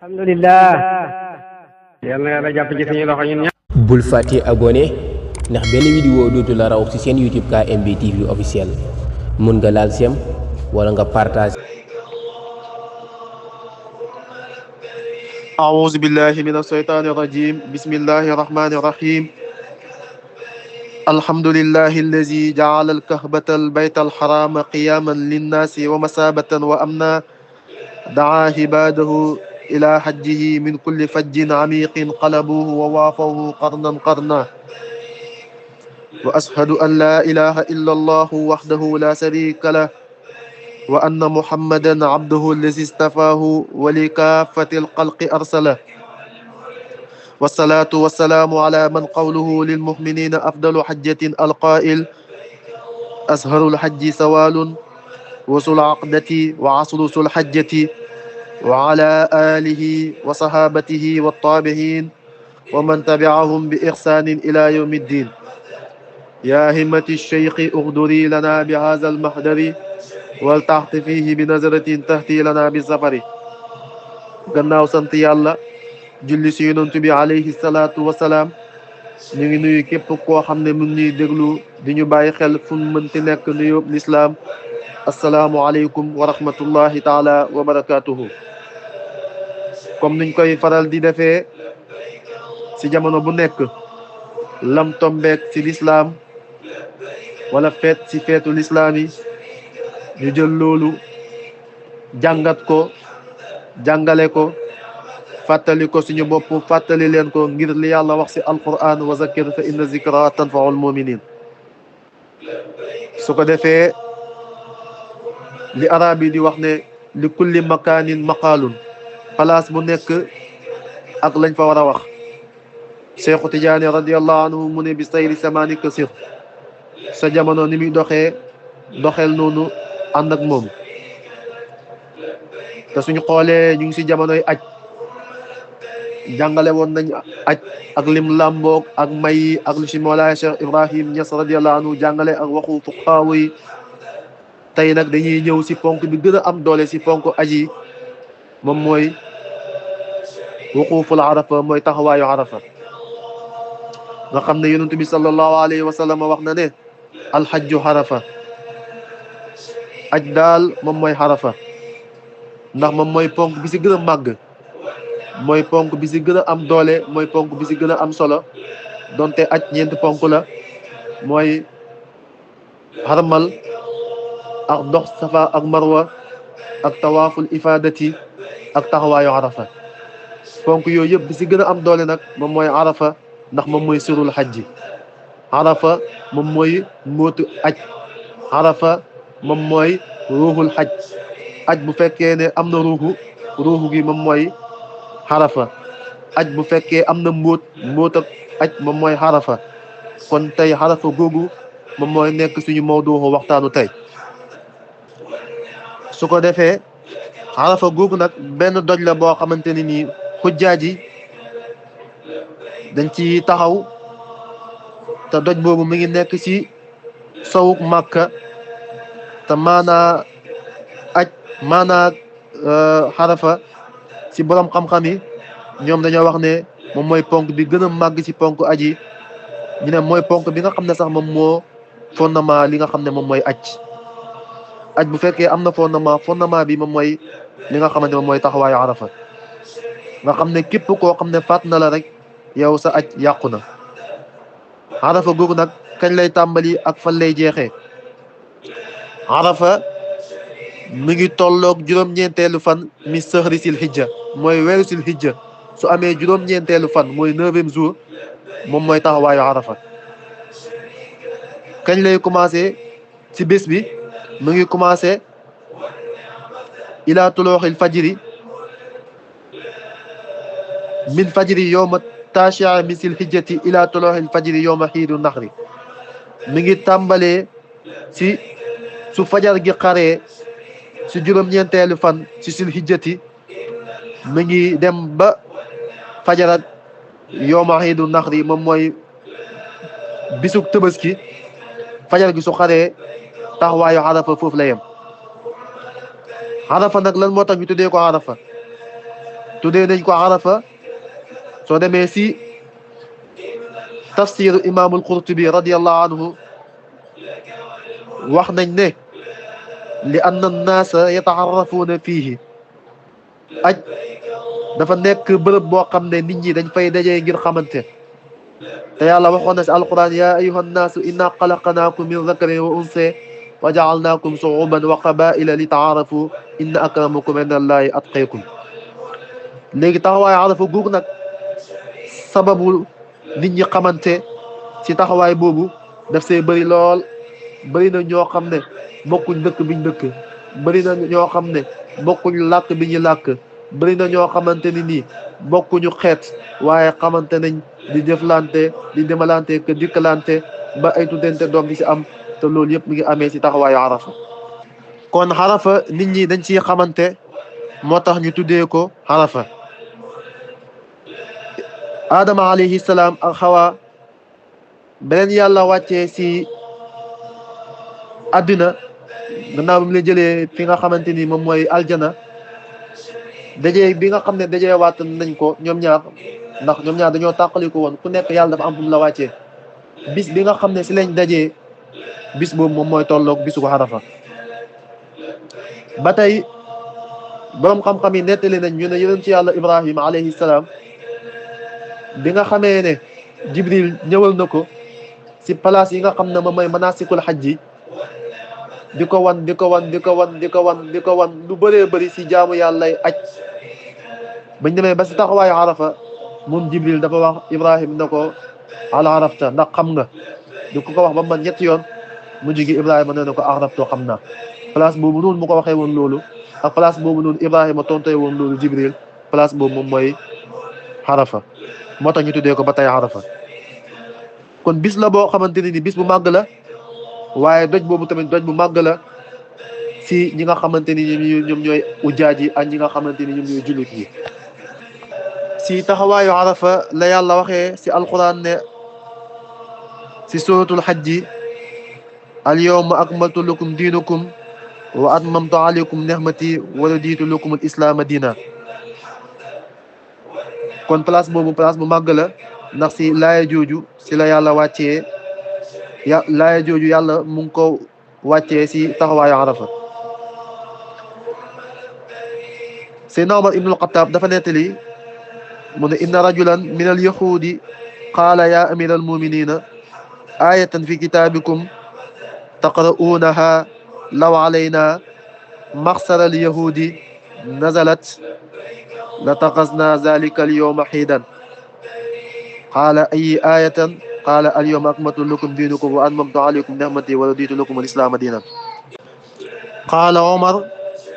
alhamdulillah yal na yàlla jàpp ci suñu loxo ñun ñëpp. bul fàtte abonné ndax benn vidéo dootu la raw ci seen YouTube KMB TV officiel mun nga laal sem wala nga partage. أعوذ بالله من الشيطان الرجيم بسم الله الرحمن الرحيم الحمد لله الذي جعل الكعبة البيت الحرام قياما للناس ومثابة وأمنا دعا عباده إلى حجه من كل فج عميق قلبوه ووافوه قرنا قرنا وأشهد أن لا إله إلا الله وحده لا شريك له وأن محمدا عبده الذي اصطفاه ولكافة الخلق أرسله والصلاة والسلام على من قوله للمؤمنين أفضل حجة القائل أزهر الحج سوال وصل عقدة وعصر الحجة وعلى آله وصحابته والطابعين ومن تبعهم بإحسان إلى يوم الدين يا همة الشيخ اغدري لنا بهذا المحضر والتحت فيه بنظرة تهتي لنا بالسفر gannaaw sant yàlla julli si yonent bi alayhi salaatu wasalaam ñu ngi nuyu képp koo xam ne mu ngi ñuy déglu di ñu bàyyi xel fu mu mënti nekk nuyób lislaam asalaamualeykum wa rahmatullahi taala wa barakatuhu comme niñ koy faral di defee ci jamono bu nekk lam tombeek ci lislaam wala feet ci feetu lislaam yi ñu jël loolu jàngat ko jàngale ko fàttali ko suñu bopp fàttali leen ko ngir li yàlla wax ci alquran wa zakkir fa inna zikra tanfaul muminin su ko defee li arab yi di wax ne li kulli makaanin maqaalun place bu nekk ak lañ fa war a wax Cheikhu Tijaani radiallahu anhu mu ne bi sayri samani kasir sa jamono ni muy doxeel noonu ànd ak moom te suñu xoolee ñu ngi ci jamonoy aj jàngale woon nañ aj ak lim làmboog ak may ak lu ci Mawlaaya Cheikh Ibrahim Niass radiallahu anhu jàngale ak waxu fuqaaw yi tey nag dañuy ñëw ci ponk bi gën a am doole ci ponk aji moom mooy wuquuful arafa mooy taxawaayu arafa nga xam ne yonent bi sallallahu alayhi wa sallam wax na ne alxajju arafa aj daal moom mooy arafa ndax moom mooy ponk bi ci gën a màgg mooy ponk bi ci gën a am doole mooy ponk bi ci gën a am solo donte aj ñeenti ponk la mooy xarmal ak dox safa ak marwa ak tawaaful ifadati ak taxawaayu arafa ponk yooyu yëpp bi ci gën a am doole nag moom mooy arafa ndax moom mooy surul xajji arafa moom mooy mbóotu aj arafa moom mooy ruuxul xaj aj bu fekkee ne am na ruuxu gi moom mooy arafa aj bu fekkee am na mbóot ak aj moom mooy arafa kon tey arafa googu moom mooy nekk suñu mawdu waxtaanu tey su ko defee arafa googu nag benn doj la boo xamante ne nii xujjaaj yi dañ ci taxaw te doj boobu mi ngi nekk ci sowuk Màkka te maanaa arafa ci borom xam-xam yi ñoom dañoo wax ne moom mooy ponk bi gën a màgg ci ponk aji ñu ne mooy ponk bi nga xam ne sax moom moo fondement li nga xam ne moom mooy aj bu fekkee am na fondement bi moom mooy li nga xamante moom mooy taxawaayu arafa nga xam ne képp koo xam ne faat na la rek yow sa aj yàqu na arafa googu nag kañ lay tàmbali ak fan lay jeexee arafa mi ngi tolloog juróom-ñeenteelu fan mi sëxri sil hijja mooy weeru sil hijja su amee juróom-ñeenteelu fan mooy 9e jour moom mooy taxawaayu arafa kañ lay commencé ci bés bi mu ngi commencé ila tulooxil fajiri min fajiri yowma tashia min sil hijjati ila tulooxil fajiri yowma xiidu naxri mi ngi tàmbalee ci su fajar gi xaree ci juróom-ñeenteelu fan ci sil hijjati mi ngi dem ba fajarat yowma xiidu naxri moom mooy bisug tëbaski fajar gi su xaree taxawaayu arafa foofu la yem arafa nag lan moo tax ñu tuddee ko arafa tuddee nañ ko arafa soo demee si tafsiru imaamul qurtubi radiyallahu anhu wax nañ ne li anna annaasa yataarrafuuna fiihi aj dafa nekk bërëb boo xam ne nit ñi dañ fay dajee ngir xamante te yàlla waxoon na si alquran ya ayuha annaasu inna xalaqnaakum min zakarin wa unsa wa jaalnaakum shuuban wa qabaila li taarafu inna akramakum inda allahi atqakum léegi taxawaay arafa googu nag sababu nit ñi xamante ci taxawaay boobu daf see bëri lool bëri na ñoo xam ne bokkuñ dëkk biñ dëkk bëri na ñoo xam ne bokkuñ làkk bi ñu làkk bëri na ñoo xamante ni nii bokkuñu xeet waaye xamante nañ di jëflante di demalante que dikkalante ba ay tuddante doom di si am te loolu yëpp mi ngi amee si taxawaayu arafa kon arafa nit ñi dañ ciy xamante moo tax ñu tuddee ko arafa Adama alayhi salaam ak Xawa beneen yàlla wàccee si àddina gannaaw bi mu leen jëlee fi nga xamante ni moom mooy aljana dajee bi nga xam ne dajee waat nañ ko ñoom ñaar ndax ñoom ñaar dañoo tàqali ko woon ku nekk yàlla dafa am fu mu la wàccee bis bi nga xam ne si lañ dajee bis boobu moom mooy tolloog bisu ko Arafa ba tey boroom xam-xam yi nettali nañ ñu ne yonent ci yàlla Ibrahima alayhi salaam bi nga xamee ne Jibril ñëwal na ko si place yi nga xam ne moom mooy manasikul xajji di ko wan lu bëree bëri si jaamu yàllay aj bañ demee ba si taxawaayu Arafa moom Jibril dafa wax Ibrahima ne ko ala arafta ndax xam nga di ko wax ba man ñetti yoon mu jigi Ibrahima ne na ko arafto xam naa place boobu noonu mu ko waxee woon loolu ak place boobu noonu Ibrahima tontee woon loolu Jibril place boobu moom mooy Arafa moo tax ñu tuddee ko ba tey Arafa kon bis la boo xamante ne ni bis bu màgg la waaye doj boobu tamit doj bu màgg la si ñi nga xamante ni ñoom ñooy ujaaj yi ak ñi nga xamante ni ñoom ñooy jullit yi si taxawaayu Arafa la yàlla waxee si alquran ne si suratul xajji al yawma akmaltu lakum diinakum wa atmamtu alaykum nihmati wa raditu lakum al islaama diina kon place boobu place bu màgg la ndax si laaya jooju si la yàlla wàccee laaya jooju yàlla mu ngi ko wàccee si taxawaayu Arafa Seydina Omar ibnul Xattaab dafa nettali mu ne inna rajulan min al yahudi qaala ya amira al muminina ayatan fi kitaabikum taqra'uunaha law alayna maxsara al yahudi nazalat la taxasna zalika al yawma xiidan qaala ayi ayatan qaala al yawma akmaltu lakum diinakum wa atmamtu alaykum nihmati wa raditu lakum al islaama diinan qaala Omar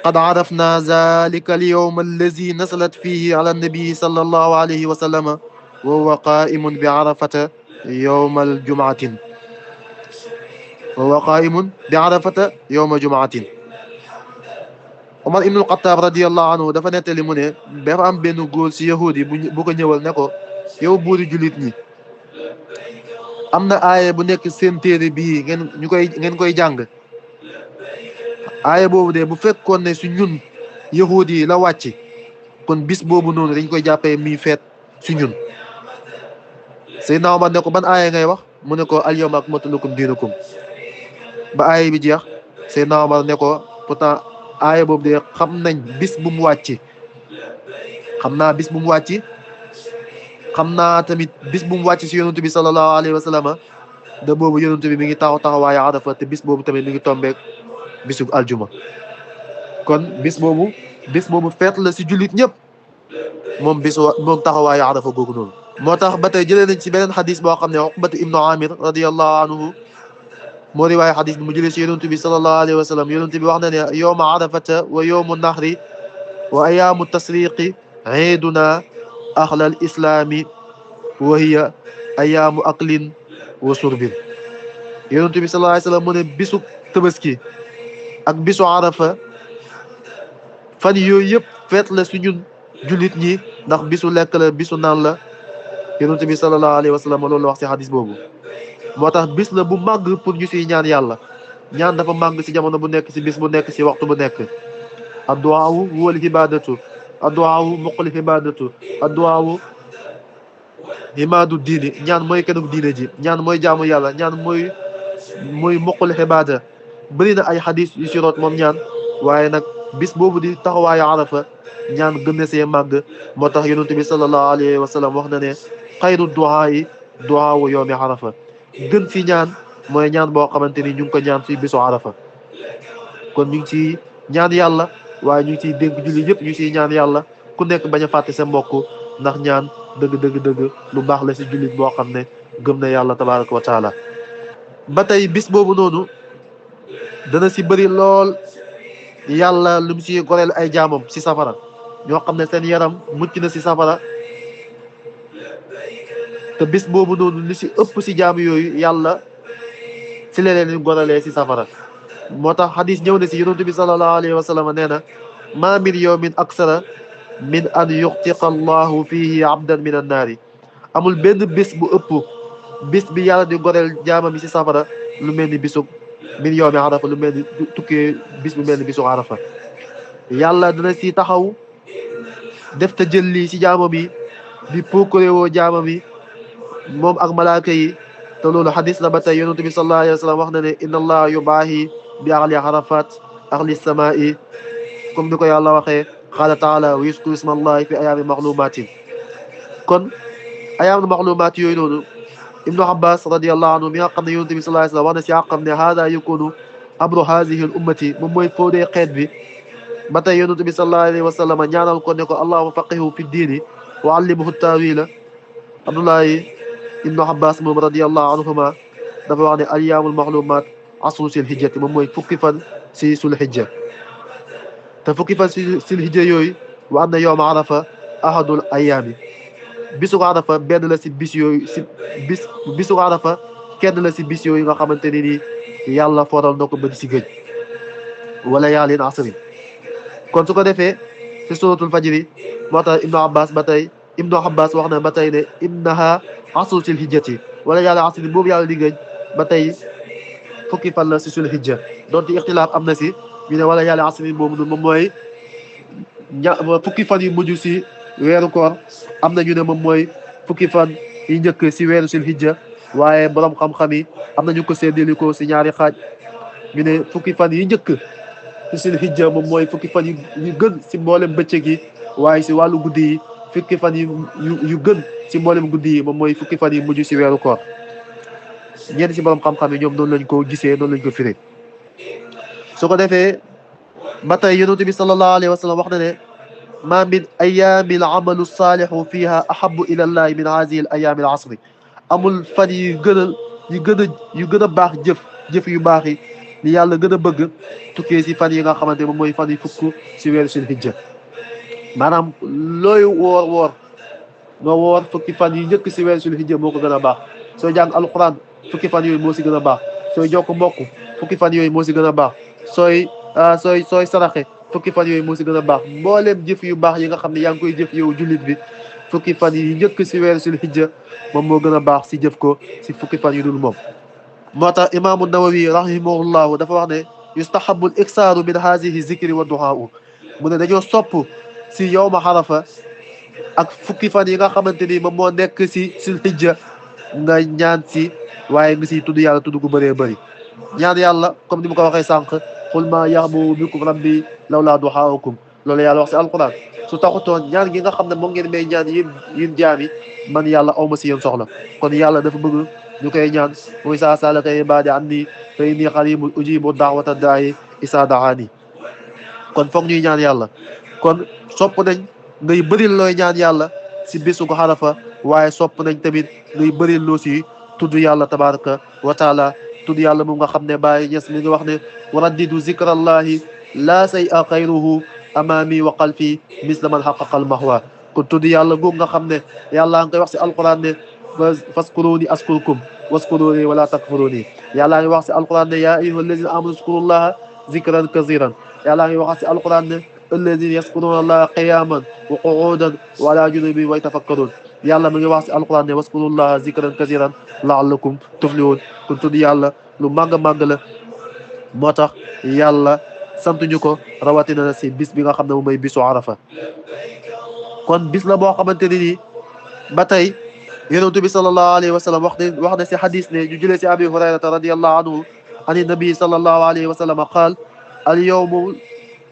qad arafna zalika al yawma allazi nazalat fihi ala nabii sallallahu alayhi wa sallam wa huwa qaimun bi arafata yawma jumaatin Omar ibnul Xattaab radiyallahu anhu dafa nettali mu ne dafa am benn góor si yahudi bu ko ñëwal ne ko yow buuri jullit ñi am na aaya bu nekk seen téere bii ngeen koy jàng aaya boobu de bu fekkoon ne su ñun yahudi yi la wàcc kon bis boobu noonu dañ koy jàppee mi feet su ñun Seydina Omar ne ko ban aaya ngay wax mu ne ko al yawma akmaltu lakum diinakum ba aaya bi jeex Seydina Omar ne ko pourtant aaya boobu de xam nañ bis bu mu wàcc xam naa bis bu mu wàcc xam naa tamit bis bu mu wàcc si yonent bi sallallahu alayhi wa sallam da boobu yonent bi mi ngi taxawaayu Arafa te bis boobu tamit mi ngi tombeek bisu aljuma kon bis boobu feet la si jullit ñëpp moom taxawaayu Arafa googu noonu moo tax ba tey jëlee nañ si beneen xadis boo xam ne Uqbatu ibnu Amir radiyallahu anhu moo riwaaya xadis bi mu jëlee si yonent bi sallallahu alayhi wa sallam yonent bi wax na ne yawma arafata wa yawmu nahri wa ayaamu tasriqi iiduna axlal islaami wa hiya ayaamu aklin wa surbin yonent bi sallallahu alayhi wa sallam mu ne bisu tabaski ak bisu Arafa fan yooyu yëpp feet la su ñun jullit ñi ndax bisu lekk la bisu naan la yonent bi sallallahu alayhi wa sallam loolu la wax si xadis boobu moo tax bis la bu màgg pour ñu siy ñaan yàlla ñaan dafa màgg si jamono bu nekk si bis bu nekk si waxtu bu nekk adduwaawu huwa al ibadatu adduwaawu muqul himadatu adduwaawu himaadu diini ñaan mooy kenuk diine ji ñaan mooy jaamu yàlla ñaan mooy muqul himada bëri na ay xadis yu si root moom ñaan waaye nag bis boobu di taxawaayu arafa ñaan gën na see màgg moo tax yonent bi sallallahu alayhi wa sallam wax na ne xayru duhaa yi duhaawu yawmi arafa gën fi ñaan mooy ñaan boo xamante ni ñu ngi ko ñaan si bisu arafa kon ñu ngi ci ñaan yàlla waaye ñu ngi ciy dénk julli yëpp ñu ciy ñaan yàlla ku nekk bañ a fàtte sa mbokk ndax ñaan dëgg lu baax la si jullit boo xam ne gëm na yàlla tabaraka wa taala ba tey bis boobu noonu dana si bëri lool yàlla lu mu si goreel ay jaamam si safara ñoo xam ne seen yaram mucc na si safara te bis boobu noonu li si ëpp si jaam yooyu yàlla si leen gorelee si safara moo tax xadis ñëw na si yonent bi sallallahu alayhi wa sallam nee na ma min yawmin aksara min an yuxtiqa allahu fihi abdan min annaari amul benn bés bu ëpp bis bi yàlla di goreel jaamam yi si safara lu mel ni bisu min yawmi arafa lu mel ni tukkee bis bu mel ni bisu arafa yàlla dina si taxaw def ta jël lii si jaamam yi di pokkorewoo jaamam yi moom ak malaaka yi te loolu xadis la ba tey yonent bi sallallahu alayhi wa sallam wax na ne inna allah yubaahi bi ahli arafat ahli samaa'i comme ni ko yàlla waxee qaala taala wa yuskuru isma allahi fi ayaami maxlumatin kon ayaam maxlumaat yooyu noonu ibnu abbas radiallahu anhu mi nga xam ne yonent bi sallallahu alayhi wa sallam wax na si àqam ne haada yakunu abru haadihi l ummati moom mooy foodee xeet bi ba tey yonent bi sallallahu alayhi wa sallam ñaanal ko ne ko allahumma faqihu fi diini wa allimhu tawila abdullahi ibnu abbas moom radiallahu anhuma dafa wax ne ayaamul maxlumaat asru sil hijjati moom mooy fukki fan si sul hijja te fukki fan si sul hijja yooyu wa anna yawma arafa ahadul ayaami bisu arafa benn la si bis yooyu bisu arafa kenn la si bis yooyu nga xamante ne nii yàlla foral na ko ba di si gëj wala yaalin asri kon su ko defee si suratul fajri moo tax ibnu abbas wax na ba tey ne innaha asru sil hijjati wala yàlla asri boobu yàlla di gëj ba tey fukki fan la si sul hijja donte ixtilaaf am na si ñu ne wala yàlla asri boobu moom mooy fukki fan yu mujj si weeru koor am na ñu ne moom mooy fukki fan yi njëkk si weeru sul hijja waaye borom xam-xam yi am na ñu ko séddale ko si ñaari xaaj ñu ne fukki fan yi njëkk si sul hijja moom mooy fukki fan yu gën si mboolem bëccëg yi waaye si wàllu guddi yi fukki fan yu gën si mboolem guddi yi moom mooy fukki fan yi mujj si weeru koor ñenn si borom xam-xam yi ñoom noonu lañ ko gisee noonu lañ ko firee su ko defee ba tey yonent bi sallallahu alayhi wa sallam wax na ne ma min ayaami al amalu saalihu fiha ahabu ila llahi min hadihi al ayaami al asri amul fan yu gën a baax jëf yu baax yi li yàlla gën a bëgg tukkee si fan yi nga xamante moom mooy fan yi fukk si weeru sul hijja maanaam looy woor nga woor fukki fan yi njëkk si weeru sul hijja moo ko gën a baax soo jàng alquran fukki fan yooyu moo si gën a baax sooy jokk mbokk fukki fan yooyu moo si gën a baax sooy saraxe fukki fan yooyu moo si gën a baax mbooleem jëf yu baax yi nga xam ne yaa ngi koy jëf yow jullit bi fukki fan yi njëkk si weeru sul hijja moom moo gën a baax si jëf ko si fukki fan yu dul moom moo tax imaamu nawawi rahimahullahu dafa wax ne yustahabu l iksaaru min haadihi zikri wa duhaau mu ne dañoo sopp si yawma arafa ak fukki fan yi nga xamante ni moom moo nekk si sul hijja nga ñaan si waaye nga si tudd yàlla tudd gu bëree bëri ñaan yàlla comme ni ma ko waxee sànq qul ma yaxbu bikum rabbi lawlaa duhaaukum loolu yàlla wax si alquran su taxutoon ñaan gi nga xam ne moom ngeen may ñaan yéen jaami man yàlla aw ma si yéen soxla kon yàlla dafa bëgg ñu koy ñaan muy saa saalaka ibaadi anni fa inni qaribun ujibu daawata daa'i isaa daani kon foog ñuy ñaan yàlla kon sopp nañ ngay bëril looy ñaan yàlla si bisu ko arafa waaye sopp nañ tamit ngay bëril loo si tudd yàlla tabaraka wa taala tudd yàlla moom nga xam ne Baay Ñas mi ngi wax ne waraddidu zikrallahi laa say a xayruhu amaami wa qalfi misla man xaqaqal mahwa kon tudd yàlla googu nga xam ne yàlla nga koy wax si alquran ne faskuruni askurkum waskuruni wala takfuruni yàlla ngi wax si alquran ne yaa ayyuha allazina amanu zkurullaha zikran kaziran yàlla ngi wax si alquran ne alladina yaskuruna allaha qiyaman wa qu'udan wa ala junubihim wa yatafakkarun yàlla mi ngi wax si alquran ne waskurullaha zikran kaziran la'allakum tuflihun kon tudd yàlla lu màgg la moo tax yàlla sant ñu ko rawatina na si bis bi nga xam ne moom mooy bisu arafa kon bis la boo xamante ni nii ba tey yonent bi sallallahu alayhi wa sallam wax na si xadis ne ñu jëlee si abi hurayrata radiyallahu anhu an nabi sallallahu alayhi wa sallam qaal al yawmu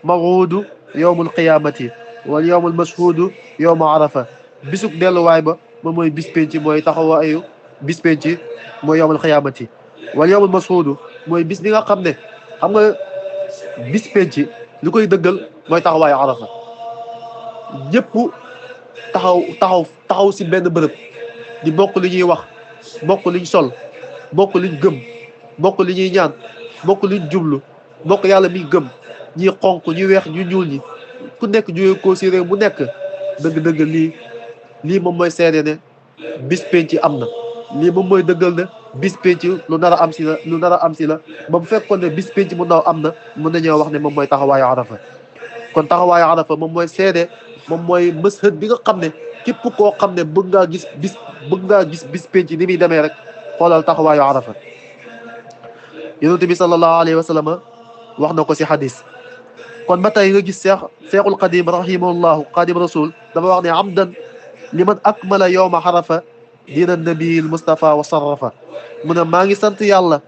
mawuudu yawmul qiyamati wal yawmul mashhuudu yawmu arafa bisuk delluwaay ba moom mooy bis penc mooy taxawaayu bis penc mooy yawmul qiyamati wal yawmul mashhuudu mooy bis bi nga xam ne xam nga bis penc li koy dëggal mooy taxawaayu arafa ñëpp taxaw si benn bërëb di bokk li ñuy wax bokk liñ sol bokk liñ gëm bokk li ñuy ñaan bokk liñ jublu bokk yàlla mi gëm ñi xonq ñu weex ñu ñuul ñi ku nekk jóge ko si réew mu nekk dëgg-dëgg lii moom mooy seede ne bis penc am na lii moom mooy dëggal ne bis penc lu nar a am si la ba bu fekkoon ne bis penc mu ndaw am na mën nañoo wax ne moom mooy taxawaayu arafa kon taxawaayu arafa moom mooy seede moom mooy mashhad bi nga xam ne képp koo xam ne bëgg ngaa gis bis penc ni muy demee rek xoolal taxawaayu arafa yonent bi sallallahu alayhi wa sallam wax na ko si xadis kon ba tey nga gis seexul qadim rahimahullahu qadim rasul dafa wax ne amdan liman akmala yowma xarafa dina nabiil mustafa wa sarrafa mu ne maa ngi sant yàlla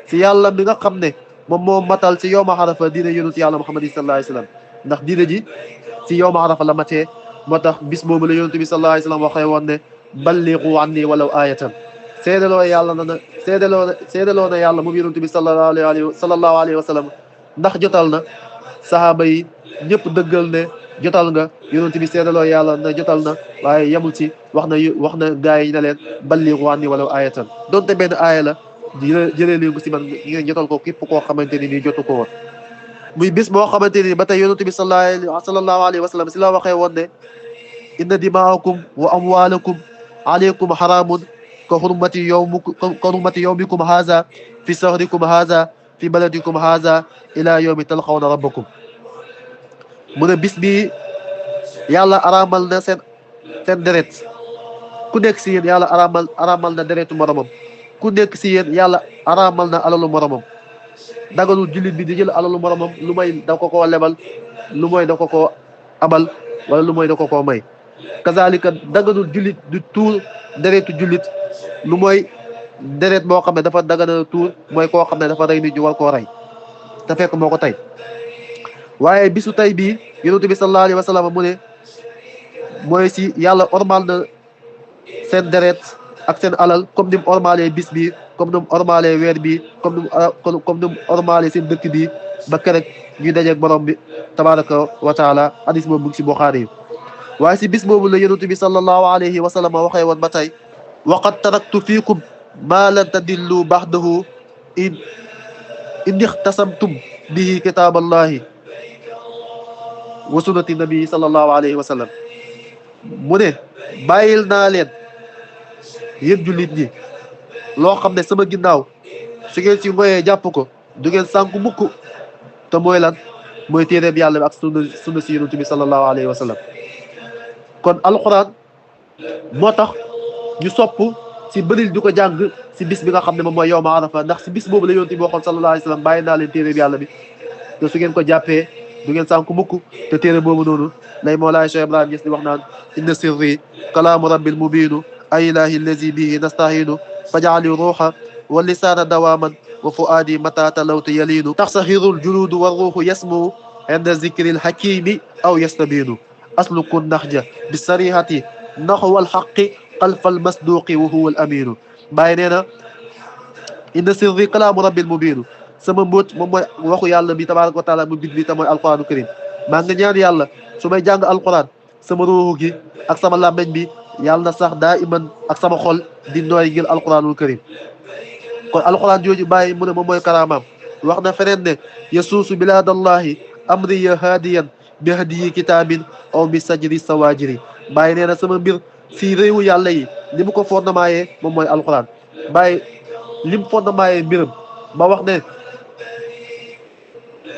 si yàlla mi nga xam ne moom moo matal si yowma xarafa diina yonent yàlla muhammad sallallahu alayhi wa sallam ndax diina ji si yowma xarafa la matee moo tax bis boobu la yonent bi sallallahu alayhi wa sallam waxee woon ne balligu anni walaw ayatan seedaloo na yàlla moom yonent bi sallallahu alayhi wa sallam ndax jotal na sahaaba yi ñëpp dëggal ne jotal nga yonent bi seedaloo yàlla ne jotal na waaye yemul ci wax na gaa yi ne leen balligu anni walaw ayatan donte benn aaya la jëlee leen ko si man ngeen jotal ko képp koo xamante ni nii jotu ko woon muy bis boo xamante ni ba tey yonent bi sallallahu alayhi wa sallam si la waxee woon ne inna dimaakum wa amwaalakum alaykum haramun ka hurmati yawmikum haza fi sahrikum haza fi baladikum haza ila yawmi talqawna rabbakum mu ne bis bi yàlla araamal na seen deret ku nekk si yéen yàlla araamal na deretu moromam ku nekk si yéen yàlla araamal na alalu moromam dagalul jullit bi di jël alalu moromam lu may da ko koo lebal lu mooy da ko koo abal wala lu mooy da ko koo may kazalika daganul jullit du tuur deretu jullit lu mooy deret boo xam ne dafa dagana tuur mooy koo xam ne dafa rey nit ñu war koo rey te fekk moo ko tey waaye bisu tey bii yonent bi sallallahu alayhi wa sallam mu ne mooy si yàlla ormal na seen deret ak seen alal comme ni mu ormalee bis bi comme ni mu ormalee weer bi comme ni mu ormalee seen dëkk bi ba kerek ñuy dajeeg borom bi tabaraka wa taala hadis boobu mu ngi si Buxaari yi waaye si bis boobu la yonent bi sallallahu alayhi wa sallam waxee woon ba tey waqad taraktu fiikum ma lan tadillu baxdahu in ixtasamtum bihi kitaaballahi wa sunnati nabi sallallahu alayhi wa sallam mu ne bàyyil naa leen yéen jullit ñi loo xam ne sama ginnaaw su ngeen si ngoyee jàpp ko du ngeen sànku mukk te mooy lan mooy téeréem yàlla bi ak sunna si yonent bi sallallahu alayhi wa sallam kon alquran moo tax ñu sopp si bëril di ko jàng si bis bi nga xam ne moom mooy yowma arafa ndax si bis boobu la yonent bi waxoon sallallahu alayhi wa sallam bàyyi naa leen téeréem yàlla bi te su ngeen ko jàppee du ngeen sànku mukk te téere boobu noonu lay Mawlaay Cheikh Ibrahima Niass di wax naan inna sirri kalaamu rabbil mubiinu ay ilahi allazi bihi nastahiinu fajaali ruuxa wa lisaana dawaaman wa fuaadi mata talawtu yaliinu taxsahirul juluudu wa ruuxu yasmu inda zikril hakimi aw yastabiinu asluku naxja bi sarihati naxwal xaqi xalfal masduqi wa huwa al aminu bàyyi nee na inna sirri kalaamu rabbil mubiinu sama mbóot moom mooy waxu yàlla bi tabaraka wa taala mu bit bi te mooy alquranu karim maa ngi ñaan yàlla su may jàng alquran sama ruuxu gi ak sama làmmeñ bi yàlla na sax daa iman ak sama xol di nooy ngir alquranul karim kon alquran jooju bàyyi mu ne moom mooy karaamaam wax na feneen ne yasuusu bilaadallahi amriya haadiyan bi hadiyi kitaabin aw bi sajri sawajiri bàyyi nee na sama mbir fii réewu yàlla yi li mu ko fondamaayee moom mooy alquran bàyyi lim fondamaayee mbiram ba wax ne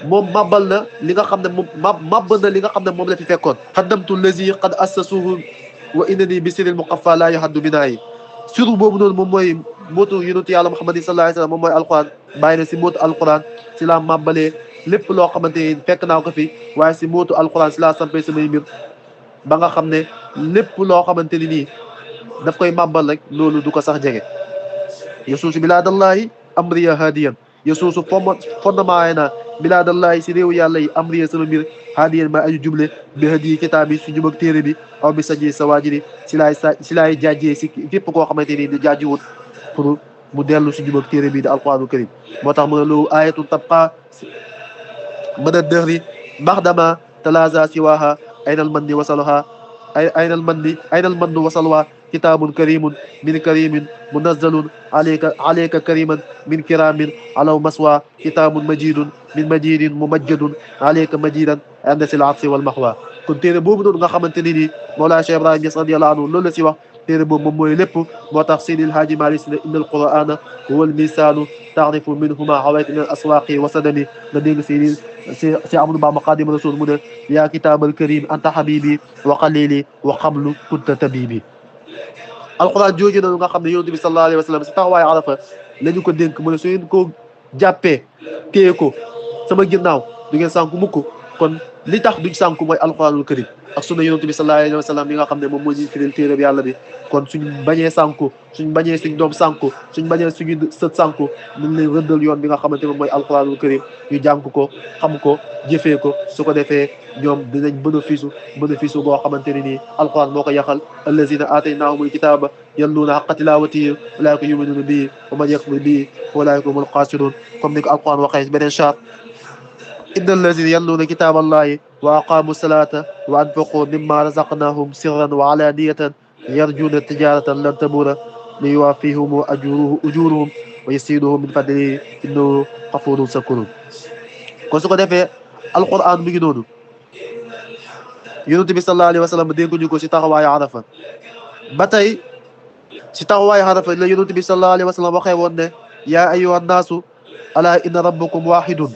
moom màbbal na li nga xam ne moom màbb na li nga xam ne moom la fi fekkoon xaddamtu lazi qad assasuhu wa innani bi siril muqaffa laa yuhaddu binaayi suru boobu noonu moom mooy mootu yonent yàlla Muhammad sallallahu alayhi wa sallam moom mooy alquran bàyyi na si mootu alquran si laa màbbalee lépp loo xamante ni fekk naa ko fi waaye si mootu alquran si laa sampee samay mbir ba nga xam ne lépp loo xamante ni nii daf koy màbbal rek loolu du ko sax jege yasuusu bilaadallahi amriya hadiyan yasuusu fondement na bilaadallahi si réewu yàlla yi amriya sama mbir hadiyan ma aju juble bi hadi kitaab bi su jub ak téere bi aw bi saji sa waajiri si laay jaajee si képp koo xamante ni di jaajiwut pour mu dellu si jub ak téere bi di alquranul karim moo tax mu ne loolu ayatun tabqa mën a dëxri baxdama talaza siwaha aynal manni wasaluha aynal manni wasaluha kitaabun karimun min karimin munazzalun alayka kariman min kiramin alaw maswa kitaabun majidun min majidin mumajjadun alayka majidan anda sil arsi wal maxwa kon téere boobu noonu nga xamante ni nii Mawlaa Cheikh Ibrahima Niass radiyallahu anhu loolu la si wax téere boobu moom mooy lépp moo tax Seydil Haaji Maalik Si ne inna alqur'ana huwa almisaanu taarifu minhuma hawayta min al aswaqi wa sadami nga dégg si Amadou Bamba Xaadimu Rasuul mu ne yaa kitaabal karim anta habibi wa qalili wa qablu kunta tabibi alquran jooju noonu nga xam ne yonent bi sallallahu alayhi wa sallam si taxawaayu Arafa la ñu ko dénk mu ne su ngeen ko jàppee téye ko sama ginnaaw du ngeen sànku mukk kon li tax duñ sànku mooy alquranul karim ak sunna yonent bi sallallahu alayhi wa sallam yi nga xam ne moom moo ñuy firil téere bi yàlla bi kon suñ bañee sànku suñ bañee suñ doom sànku suñ bañee suñu sët sànku nañ leen rëddal yoon bi nga xamante ne mooy alquranul karim ñu jàng ko xam ko jëfee ko su ko defee ñoom dinañ bénéfice boo xamante ne nii alquran moo ko yaxal allazina aataynahumul kitaaba yatluuna haqqa tilaawatihi ulaa'ika yu'minuuna bihi wa man yakfur bihi fa ulaa'ika humul xaasiruun comme ni ko alquran waxee beneen char inna allazina yatluuna kitaaballahi wa aqaamu salaata wa anfaqu mimma razaqnahum sirran wa alaaniyatan yarjuuna tijaaratan lan tabuura li yuwaffihum ujuurahum wa yaziidahum min fadlihi innahu gafuurun shakuur kon su ko defee alquran mi ngi noonu yonent bi sallallahu alayhi wa sallam dégguñu ko si taxawaayu Arafa ba tey si taxawaayu Arafa la yonent bi sallallahu alayhi wa sallam waxee woon ne yaa ayyuha nnaasu alaa inna rabbakum waahidun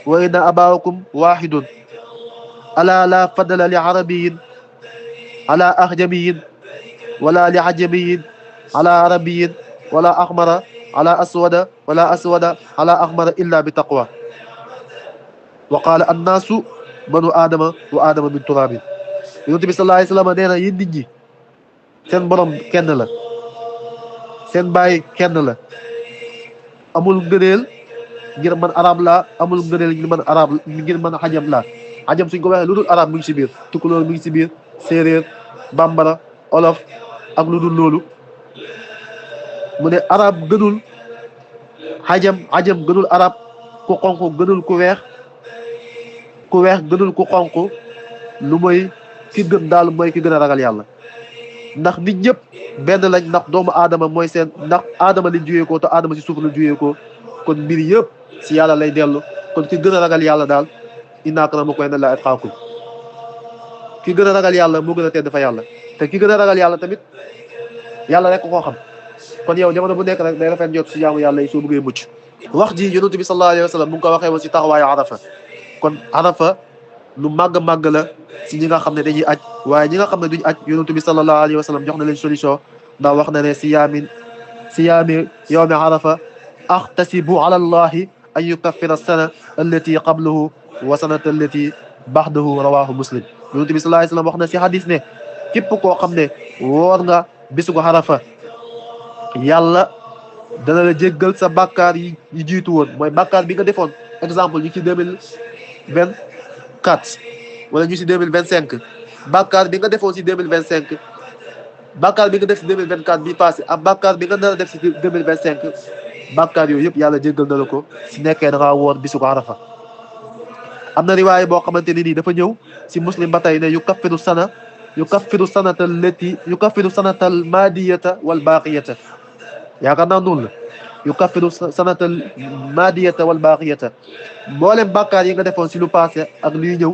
wa inna abaakum waahidun alaa laa fadla li arabiyin ala ahjamiyin wala li ajamiyin ala arabiyin wala ahmara ala aswada wala aswada ala ahmara illa bi taqwa wa qaala annaasu banu aadama wa aadama min turaabin yonent bi sallallahu alayhi wa sallam nee na yéen nit ñi seen borom kenn la seen baay kenn la amul ngëneel ngir man arab laa amul ngëneel ngir man xajam laa xajam suñ ko waxee lu dul arab mi ngi si biir tukulóor mi ngi si biir séeréer bambara olof ak lu dul loolu mu ne arab gënul xajam gënul arab ku xonq gënul ku weex gënul ku xonq lu mooy ki gën daal mooy ki gën a ragal yàlla ndax nit ñëpp benn lañ ndax doomu aadama mooy seen ndax aadama lañ juyee ko te aadama si suuf la juyee ko kon mbir yëpp si yàlla lay dellu kon ki gën a ragal yàlla daal inna akramakum indallahi atqaakum ki gën a ragal yàlla moo gën a tedd fa yàlla te ki gën a ragal yàlla tamit yàlla rek koo xam kon yow jamono bu nekk rek day rafet jot si jaamu yàlla yi soo bëggee mucc wax ji yonent bi sallallahu alayhi wa sallam mu ngi ko waxee woon si taxawaayu Arafa kon Arafa lu màgg la si ñi nga xam ne dañuy aj waaye ñi nga xam ne duñ aj yonent bi sallallahu alayhi wa sallam jox na leen solution ndax wax na ne siyaami yawmi Arafa axtasibu ala allahi an yukaffira sana allati qablahu wa sanata allati baxdahu rawahu muslim yonent bi sallallahu alayhi wa sallam wax na si hadis ne képp koo xam ne woor nga bisu ko Arafa yàlla dana la jéggal sa bàkkaar yi jiitu woon mooy bàkkaar bi nga defoon exemple ñu ci 2024 wala ñu si 2025 bàkkaar bi nga defoon si 2025 bàkkaar bi nga def si 2024 bi passé ak bàkkaar bi nga nar a def si 2025 bàkkaar yooyu yëpp yàlla jéggal na la ko si nekkee da ngaa woor bisu ko Arafa am na riwaay boo xamante ni nii dafa ñëw si muslim ba tey ne yukaffiru sanatal maadiyata wal baaqiyata yaakaar naa noonu la yukaffiru sanatal maadiyata wal baaqiyata mboolem bàkkaar yi nga defoon si lu passé ak luy ñëw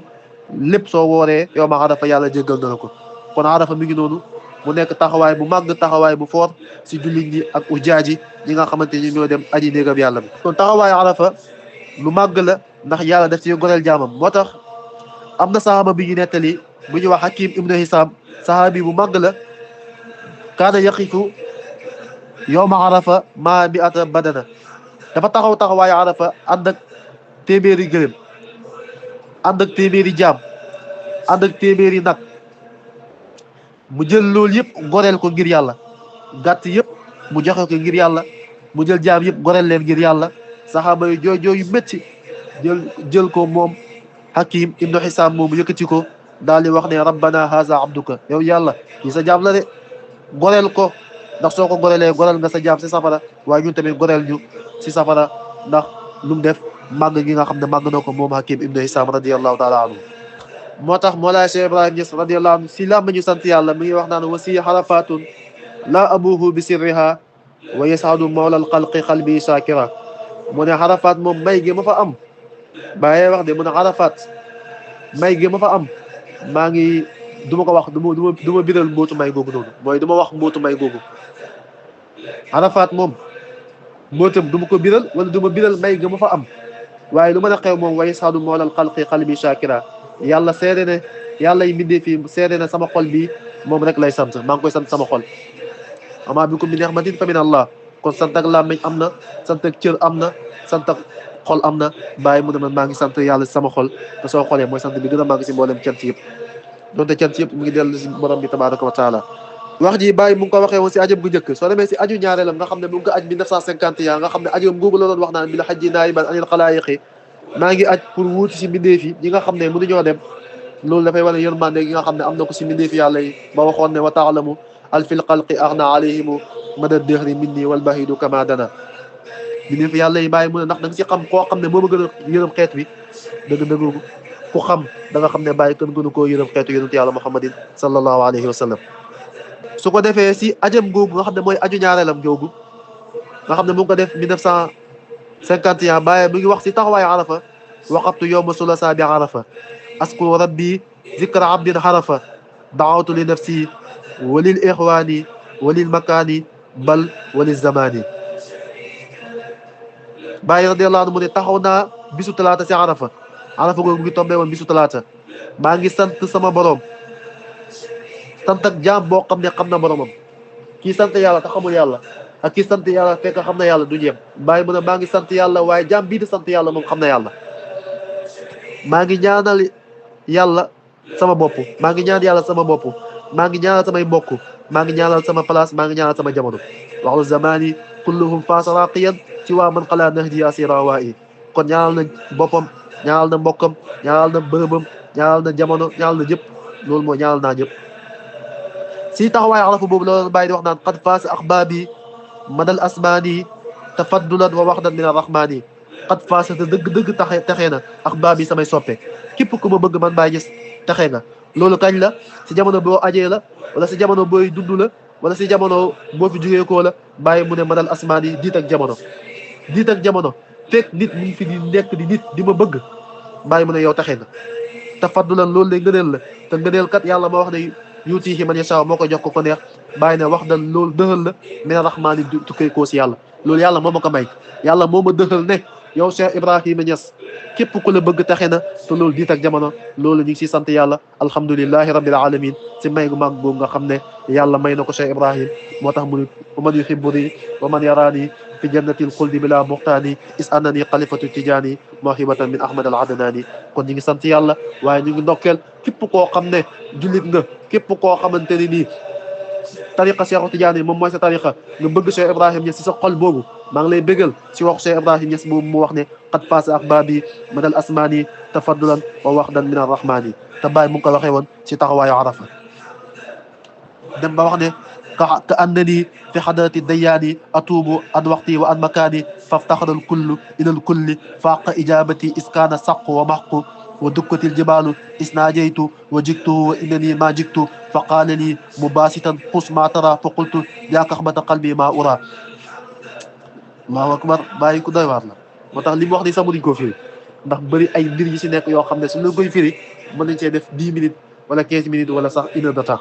lépp soo wooree yow ma Arafa yàlla jéggal na la ko kon Arafa mi ngi noonu mu nekk taxawaay bu màgg taxawaay bu foor si jullit ñi ak ujaaji ñi nga xamante ni ñoo dem aji néegam yàlla bi kon taxawaay Arafa lu màgg la ndax yàlla def si goreel jaamam moo tax am na sahaaba bi ñu nettali bu ñu wax Hakim ibnu Hisam sahabi bu màgg la kaana yaqifu yawma Arafa maa mi ata badana dafa taxawaay Arafa ànd ak téeméeri gëlëm ànd ak téeméeri jaam ànd ak téeméeri nag mu jël loolu yëpp goreel ko ngir yàlla gàtt yëpp mu joxe ko ngir yàlla mu jël jaam yëpp goreel leen ngir yàlla saxaaba yi jooy jooy yu métti jël ko moom Hakim ibnu Hisaam moomu yëkkati ko daal di wax ne rabbana haza abduka yow yàlla yi sa jaam la de goreel ko ndax soo ko goreelee goreel nga sa jaam si safara waaye ñun tamit goreel ñu si safara ndax lu mu def màgg gi nga xam ne màgg na ko moom Hakim ibnu Hisaam radiyallahu taala anhu moo tax Mawlaay Cheikh Ibrahim Niass radiyallahu anhu si làmb ñu sant yàlla mi ngi wax naan wasi xarafatun la abuhu bi sirriha wa yasadu mawla alxalqi xalbi shakira mu ne xarafaat moom may gi ma fa am bàyyee wax de mu ne xarafaat may gi ma fa am maa ngi du ma ko wax du ma biral mbootu may googu noonu mooy du ma wax mbootu may googu xarafaat moom mbootam du ma ko biral wala du ma biral may gi ma fa am waaye lu mën a xew moom wa yasadu mawla alxalqi xalbi shakira yàlla seede ne yàlla yi mbindee fii seede ne sama xol bi moom rek lay sant maa ngi koy sant sama xol amaa bikum min ni'matin fa min Allah kon sant ak làmmiñ am na sant ak cër am na sant ak xol am na bàyyi mu ne man maa ngi sant yàlla si sama xol te soo xoolee mooy sant bi gën a màgg si mboolem cant yëpp donte cant yëpp mu ngi dellu si borom bi tabaraka wa taala wax ji bàyyi mu ngi ko waxee woon si ajam gu njëkk soo demee si aju ñaareelam nga xam ne mu ngi ko aj 1951 nga xam ne ajam googu la doon wax naan bi la xajji naayiban anil xalaayiqi maa ngi aj pour wuuti si mbindeef yi ñi nga xam ne mënuñoo dem loolu dafay wane yërmande gi nga xam ne am na ko si mbindeef yàlla yi ba waxoon ne wa taalamu alfil xalqi axna alayhimu mada dëhri minni wal bahidu kama dana mbindeef yàlla yi bàyyi mu ne ndax da nga si xam koo xam ne moo ma gën a yërëm xeet wi dëgg-dëgg ku xam da nga xam ne bàyyi kenn gënu koo yërëm xeetu yonent yàlla muhammadin sallallahu alayhi wa sallam su ko defee si ajam googu nga xam ne mooy aju ñaareelam googu nga xam ne mu ngi ko def 1951 bàyyi mu ngi wax si taxawaayu arafa waqaftu yowma sulasa bi arafa askuru rabbi zikra abdin xarafa daawatu li nafsi walil ixwaani walil makaani bal walil zamaani bàyyi radiyallahu anhu mu ne taxaw naa bisu talaata si arafa googu mu ngi tombé woon bisu talaata maa ngi sant sama borom sant ak jaam boo xam ne xam na boromam kii sant yàlla te xamul yàlla ak kii sant yàlla fekk xam na yàlla du ñeem bàyyi mu ne maa ngi sant yàlla waaye jaam bii di sant yàlla moom xam na yàlla maa ngi ñaanal yàlla sama bopp maa ngi ñaan yàlla sama bopp maa ngi ñaanal samay mbokk maa ngi ñaanal sama place maa ngi ñaanal sama jamono waxlu zamani kulluhum faasa raqiyan ci waa man xalaa nahdi asira waa yi kon ñaanal na boppam ñaanal na mbokkam ñaanal na bërëbam ñaanal na jamono ñaanal na ñëpp loolu mooy ñaanal naa ñëpp si taxawaay arafa boobu la bàyyi di wax naan qad faasa axbaabi madal asmaani tafaddulan wa waxdan min arrahmaani qad faasa te dëgg-dëgg taxee na axbaabi samay soppe képp ku ma bëgg man Baay Ñas taxee nga loolu kañ la si jamono boo ajee la wala si jamono booy dund la wala si jamono boo fi jógee koo la bàyyi mu ne madal asmaani diit ak jamono fekk nit mu ngi fi di nekk di nit di ma bëgg bàyyi mu ne yow taxee nga tafaddulan loolu lay ngëneel la te ngëneel kat yàlla moo wax ne yuutiihi man yashaa moo ko jox ko neex bàyyi ne wax dan loolu dëxal la mina rahmaani tukkee koo si yàlla loolu yàlla moo ma ko may yàlla moo ma dëxal ne yow Cheikh Ibrahima Niass képp ku la bëgg taxe na te loolu diit ak jamono loolu ñu ngi siy sant yàlla alhamdulilahi rabbil alamin si may gu mag googu nga xam ne yàlla may na ko Cheikh Ibrahim moo tax mu ne wa man yuhibbuni wa man yaraani fi jannatil xuldi bila muxtaani is annani xalifatu tijaani mawhibatan min ahmad al adnaani kon ñu ngi sant yàlla waaye ñu ngi ndokkeel képp koo xam ne jullit nga képp koo xamante ni nii tariqa Cheikh Tidiane moom mooy sa tariqa nga bëgg Cheikh Ibrahim Niass si sa xol boobu maa ngi lay bëggal si wax Cheikh Ibrahim Niass boobu mu wax ne qad faasa axbaabi madal asmaani tafaddulan wa waxdan min arrahmaani te bàyyi mu ngi ko waxee woon si taxawaayu arafa dem ba wax ne ka annani fi xadarati dayaani atuubu an waxti wa an makaani faftaxara al kullu ila al kulli faaqa ijabati iskaana saqu wa maxqu wa dukkatil jibaalu isnaajaytu wa jiktuhu wa innani ma jiktu fa qaala li mubaasitan xus ma tara fa qultu yaa kaxbata qalbi ma ura allahu akbar bàyyi ku doy waar la moo tax li mu wax ni sax mënuñ koo firi ndax bëri ay mbir yi si nekk yoo xam ne su la koy firi mën nañ see def 10 minutes wala 15 minutes wala sax 1 heure de temps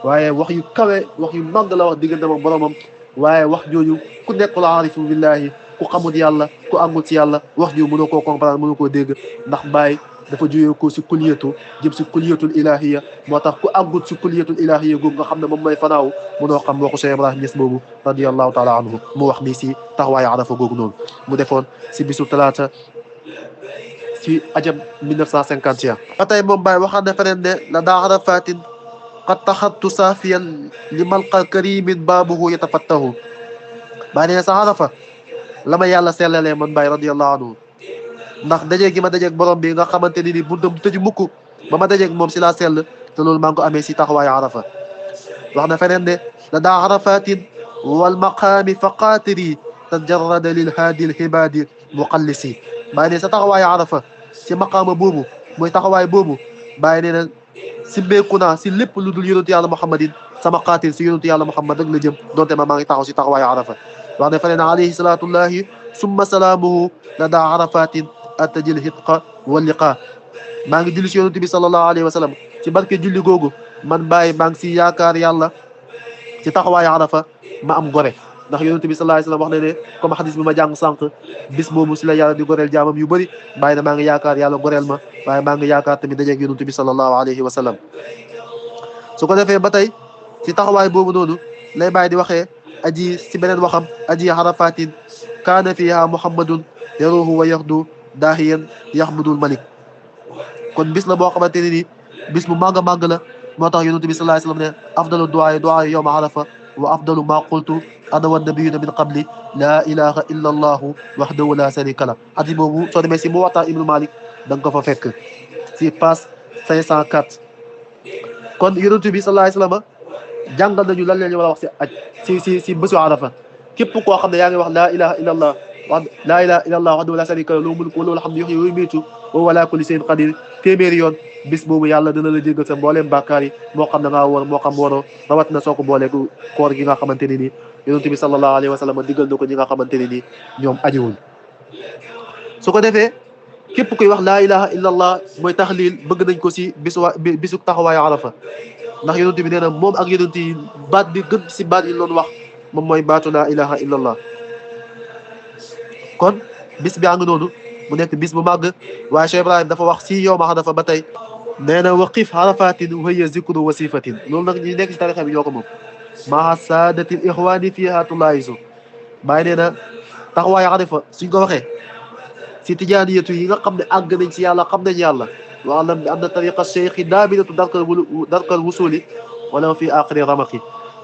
waaye wax yu kawe wax yu màgg la wax diggante moom boromam waaye wax jooju ku nekkul aarifu billahi ku xamul yàlla ku àggul ci yàlla wax jooju mënoo koo comprendre mënoo koo dégg ndax bàyyi dafa jógee ko si kulliyatu jëm si kulliyatul ilahiya moo tax ku àggut si kulliyatul ilahiya googu nga xam ne moom mooy fanaaw mënoo xam waxu Cheikh Ibrahim Niass boobu radiallahu taala anhu mu wax nii si taxawaayu arafa googu noonu mu defoon si bisu talaata si ajam 1951 ba tey moom Baye waxaan na feneen ne la daa arafatin qad taxattu saafiyan li malqa karimin baabuhu yatafattahu bàyyi nee na sa Arafa la ma yàlla sellalee man Baay radiyallahu anhu ndax dajeeg gi ma dajeeg borom bi nga xamante ni buntam tëju mukk ba ma dajeeg moom si laa sell te loolu maa ngi ko amee si taxawaayu Arafa wax na feneen de la daa arafatin wal maqaami fa qaatiri tajarrada lil haadi l hibaadi muqallisi bàyyi ne sa taxawaayu Arafa si maqaama boobu mooy taxawaay boobu bàyyi nee na simbeeku naa si lépp lu dul yonentu yàlla Muhammadin sama qaatil si yonentu yàlla Muhammad rek la jëm donte maa ngi taxaw si taxawaayu Arafa wax na feneen alayhi salaatullahi summa salaamuhu la daa arafatin atajil hitqa wa liqa maa ngi julli si yonent bi sallallahu alayhi wa sallam ci barke julli googu man Baay maa ngi si yaakaar yàlla ci taxawaayu Arafa ma am gore ndax yonent bi sallallahu alayhi wa sallam wax na ne comme xadis bi ma jàng sànq bis boobu si la yàlla di goreel jaamam yu bëri Baay na maa ngi yaakaar yàlla goreel ma waaye maa ngi yaakaar tamit dajeeg yonent bi sallallahu alayhi wa sallam su ko defee ba tey ci taxawaay boobu noonu lay Baay di waxee aji si beneen waxam aji arafatin kaana fiha muhammadun yaruhu wa yaxdu daahiyan yaxmudul malik kon bis la boo xamante ne ni bis bu màgg a màgg la moo tax yonent bi sallallahu alayhi wa sallam ne afdalu duaa yawma arafa wa afdalu ma qultu ana wa nabiyuna min qabli laa ilaha illa allahu wahdahu la sharika la hadis boobu soo demee si Muwatta ibnu Malik da nga ko fa fekk si page 504 kon yonent bi sallallahu alayhi wa sallam jàngal nañu lan la ñu war a wax si bésu Arafa képp koo xam ne yaa ngi wax laa ilaha illa allah laa ilaha illa allah wahdahu la sharika lahu mulku wa lahu alhamdu yuhyi wa yumiitu wa huwa ala kulli shay'in qadir téeméeri yoon bis boobu yàlla dina la jéggal sa mbooleem bàkkaar yi moo xam da ngaa woor moo xam wooroo rawat na soo ko booleegu koor gi nga xamante ne nii yonent bi sallallahu alayhi wa sallam diggal na ko ñi nga xamante ne nii ñoom ajiwul su ko defee képp kuy wax laa ilaha illa allah mooy taxliil bëgg nañ ko si bisu taxawaayu Arafa ndax yonent bi nee na moom ak yonent yi baat bi gën si baat yi loon wax moom mooy baatu laa ilaha illa allah kon bis bi ngi noonu mu nekk bis bu màgg waaye Cheikh Ibrahim dafa wax si yow ma Arafa ba tey nee na waqif arafatin wa hiya zikru wasifatin loolu nag ñi nekk si tarixa bi ñoo ko moom maa saadatil ixwaani fiha tulaayisu bàyyi nee na taxawaayu Arafa suñ ko waxee si tijaaniyatu yi nga xam ne àgg nañ si yàlla xam nañ yàlla wa alam bi anna tariqa cheikhi daabinatu darkal wusuli wala fi aaxiri ramaqi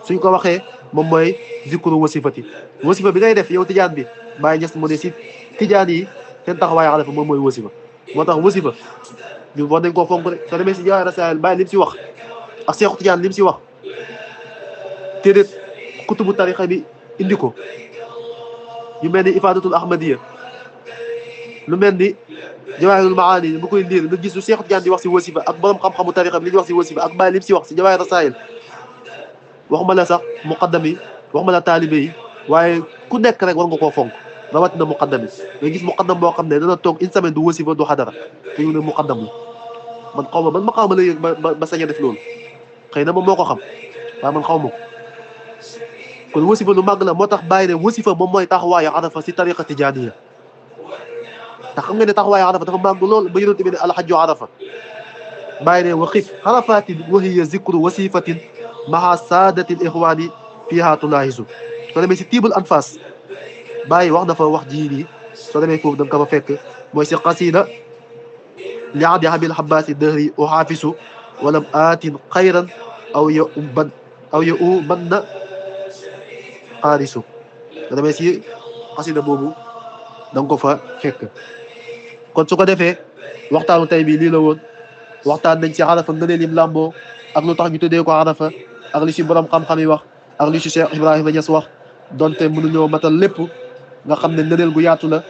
suñ ko waxee moom mooy zikru wasifati wasifa bi ngay def yow tijaan bi bàyyi ñes mu ne si tijaan yi seen taxawaayu Arafa moom mooy wasifa moo tax wasifa ñu war nañ koo fonk rek soo demee si Jawaahir Rasaa'il bàyyi lim si wax ak Seexu Tijaan lim si wax te kutubu tarixa bi indi ko ñu mel ni Ifaadatul Ahmadiya lu mel ni Jawaahirul Maani bu koy liir nga gis lu Seexu Tijaan di wax si wasifa ak borom xam-xamu tarixa bi li ñu wax si wasifa ak bàyyi lim si wax si Jawaahir Rasaa'il waxuma la sax muqaddam yi waxuma la taalibe yi waaye ku nekk rek war nga koo fonk rawatina muqaddam yi nga gis muqaddam boo xam ne dana toog une semaine du wasifa du xadara te ñu ne muqaddam la man xaw ma man ma xaw ma la yëg ba sañ a def loolu xëy na moom moo ko xam waaye man xaw ma ko kon wasifa lu màgg la moo tax bàyyi ne wasifa moom mooy taxawaayu Arafa si tariqa tijaaniya te xam nga ne taxawaayu Arafa dafa màgg lool ba yonent bi ne alxajju Arafa bàyyi ne waqif arafatin wa hiya zikru wasifatin maha saadatil ixwaani fiha tulaahisu soo demee si tiibul anfas bàyyi wax na fa wax jii nii soo demee foofu da nga ko fa fekk mooy si qasida li abdi habil habbaasi dëhri u xaafisu walam aatin xayran aw ya u ban na xaarisu soo demee si qasida boobu da nga ko fa fekk kon su ko defee waxtaanu tey bii lii la woon waxtaan nañ si Arafa ngëneel lim làmboo ak lu tax ñu tuddee ko Arafa ak li si borom xam-xam yi wax ak li si Cheikh Ibrahima Niass wax donte mënuñoo matal lépp nga xam ne ngëneel gu yaatu la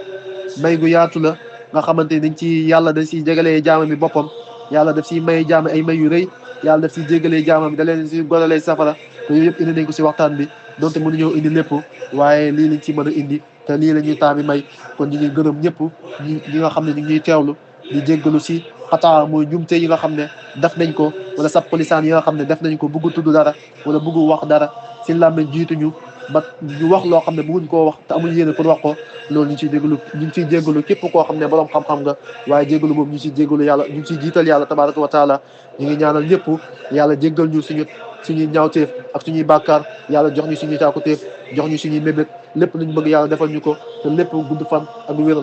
may gu yaatu la nga xamante ni dañ ci yàlla dañ siy jégalee jaamam bi boppam yàlla daf siy may jaam ay may yu rëy yàlla daf siy jégalee jaamam bi da leen si goralee safara te yooyu yëpp indi nañ ko si waxtaan bi donte mënuñoo indi lépp waaye lii lañ ci mën a indi te lii la ñuy taami may kon ñu ngi gërëm ñëpp ñi nga xam ne ñu ngi ñuy teewlu di jéggalu si xataa mooy njumte yi nga xam ne def nañ ko wala sappolisaan yi nga xam ne def nañ ko bëgg tudd dara wala bëgg wax dara si làmmiñ jiituñu ba ñu wax loo xam ne bëgguñ koo wax te amul yéene pour wax ko loolu ñu ngi ciy déglu ñu ngi ciy jéggalu képp koo xam ne borom xam-xam nga waaye jéggalu boobu ñu ngi ciy jéggalu yàlla ñu ngi ciy jiital yàlla tabaraka wa taala ñu ngi ñaanal ñëpp yàlla jéggal ñu suñuy ñaawteef ak suñuy bàkkaar yàlla jox ñu suñuy caakuteef jox ñu suñuy mébét lépp luñ bëgg yàlla defal ñu ko te lépp gudd fan ak wér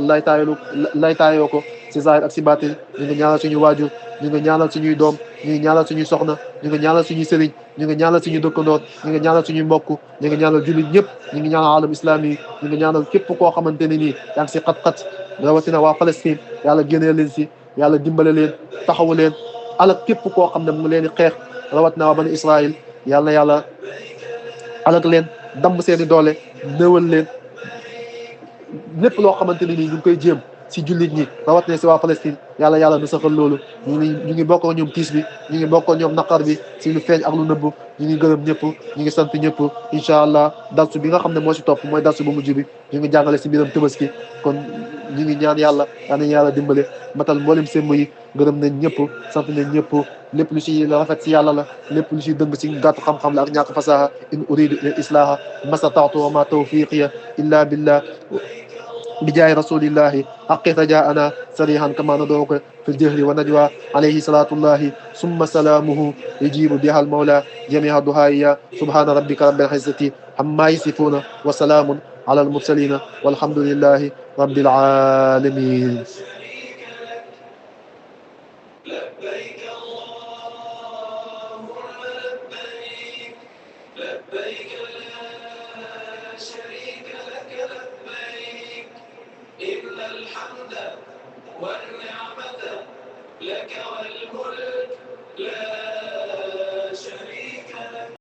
lay taayoo ko si zahir ak si baatin ñu ngi ñaanal suñu waajur ñu ngi ñaanal suñuy doom ñu ngi ñaanal suñuy soxna ñu ngi ñaanal suñuy sëriñ ñu ngi ñaanal suñu dëkkandoor ñu ngi ñaanal suñu mbokk ñu ngi ñaanal jullit ñëpp ñu ngi ñaanal alam islam yi ñu ngi ñaanal képp koo xamante ne nii yaa ngi si xat-xat rawatina waa Palestine yàlla génnee leen si yàlla dimbale leen taxawu leen alak képp koo xam ne mu ngi leen di xeex rawatina waa bani Israël yàlla na yàlla alak leen damm seeni doole néewal leen lépp loo xamante ne nii ñu ngi koy jéem si jullit ñi rawat ne si waa Palestine yàlla nu saxal loolu ñu ngi bokk ak ñoom tiis bi ñu ngi bokk ak ñoom naqar bi si lu feeñ ak lu nëbb ñu ngi gërëm ñëpp ñu ngi sant ñëpp incha allah darsu bi nga xam ne moo si topp mooy darsu bu mujj bi ñu ngi jàngale si mbiram Tabaski kon ñu ngi ñaan yàlla nañu yàlla dimbale matal mboolem semb yi gërëm nañ ñëpp sant nañ ñëpp lépp lu si rafet si yàlla la lépp lu si dëng si gàttu xam-xam la ak ñàkk fasaha in uridu ila islaha masataatu wa ma tawfiqiya illa billah بجاه رسول الله حق رجاءنا سريعا كما ندعوك في الجهر والنجوى عليه صلاة الله ثم سلامه يجيب بها المولى جميع دعائي سبحان ربك رب العزة عما يصفون وسلام على المرسلين والحمد لله رب العالمين لبيك اللهم لبيك لبيك لا شريك لك لبيك إن الحمد والنعمة لك والملك لا